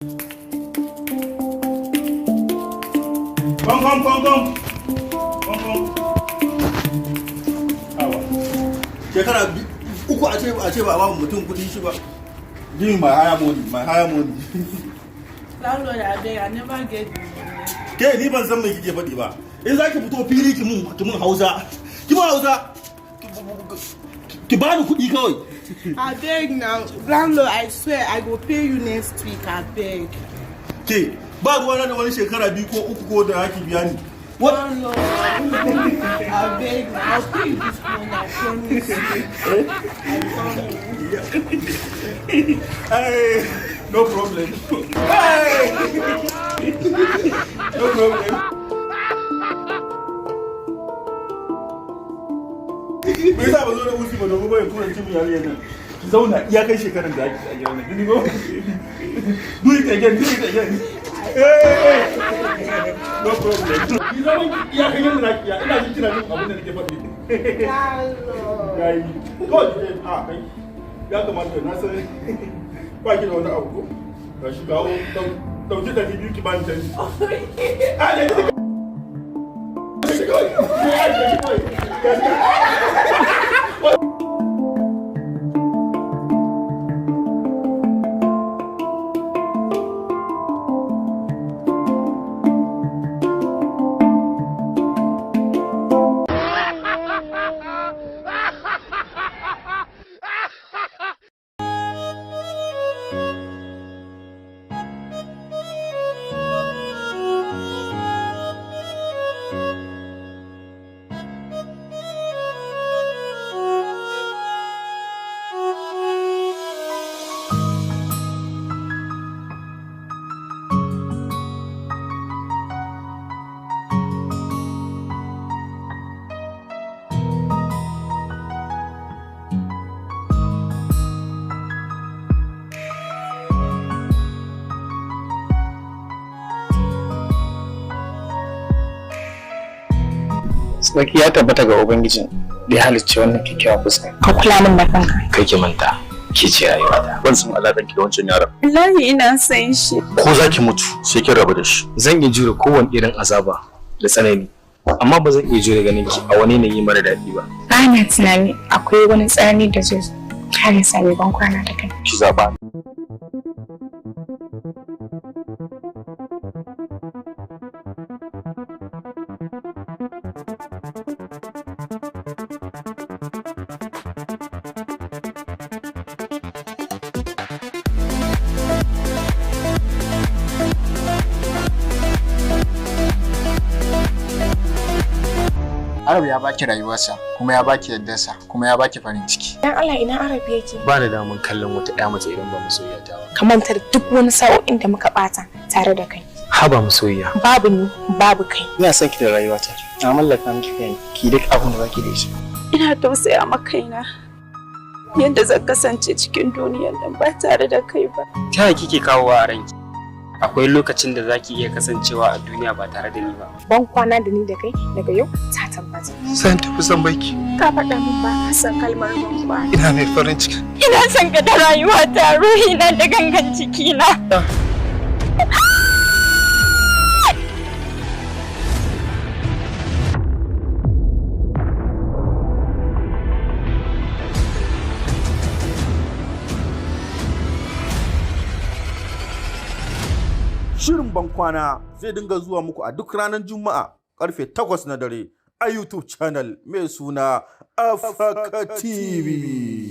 Come, come, come, come. Come, come. Awa. Shekara 3 a ce ba a ba mutum kuɗi shi ba. Give me my hire money, my hire money. Landlord, abeg, I never get the money. Ke, ni ban san me kike faɗi ba. In za ki fito fili ki mun Hausa. Ki mun Hausa. Ki bani kuɗi kawai. Abeg now, landlord, I swear I go pay you next week, abeg. Ke, ba ruwana da wani shekara 2 ko 3 ko da haki biya ni. What? Landlord, abeg now, I'll pay you this one, I promise you. I promise. Hey, no problem. Hey! No problem. Me yasa ba zo da usi ba domin bai turanci mu yarinyar nan? Ki zauna iya kai shekaran da ake a gidan nan. Gini ko? Do it again, do it again. Hey! No problem. Ki zama iya kai yadda zaki iya. Ina jin kina jin abin da nake faɗi. Landlord. Yayi. Kawai ki je, a kai. Ya kamata na san ba ki da wani abu ko? Ga shi, kawo, ɗauki 200 ki bani canji. A ne ki shi kawai. Ya shi kawai. Ya shi. Sarki ya tabbata ga Ubangijin da ya halicci wannan kyakkyawan fuska. Ka kula min da kanka. Kai ki manta, ke ce rayuwata. Ban san alaƙar ki da wancan yaron. Wallahi ina son shi. Ko za ki mutu sai kin rabu da shi. Zan iya jure kowane irin azaba da tsanani, amma ba zan iya jure ganin ki a wani yanayi mara daɗi ba. Ba na tunani akwai wani tsanani da zai zo har ya sami ban kwana da kai. Ki zaɓa. Arab ya baki rayuwarsa, kuma ya baki yardarsa, kuma ya baki farin ciki. Dan Allah, ina Arab yake? Ba da daman kallon wata ƴa mace idan ba masoyiya ta ba. Ka manta da duk wani sa'o'in da muka bata tare da kai. Haba masoyiya. Babu ni, babu kai. Ina son ki da rayuwata. Na mallaka miki kai ki duk abin da zaki da shi. Ina tausaya ma kaina yadda zan kasance cikin duniyar nan ba tare da kai ba. Ta yaya kike kawowa a ranki? Akwai lokacin da zaki iya kasancewa a duniya ba tare da ni ba. Ban kwana da ni da kai daga yau ta tabbata. Zan tafi, zan baki. Ka faɗa min ba ka san kalmar ban kwana. Ina mai farin ciki. Ina son ka da rayuwata, ruhina da gangan cikina. Shirin Bankwana zai dinga zuwa muku a duk ranar Juma'a karfe 8 na dare a YouTube channel mai suna Afaka TV.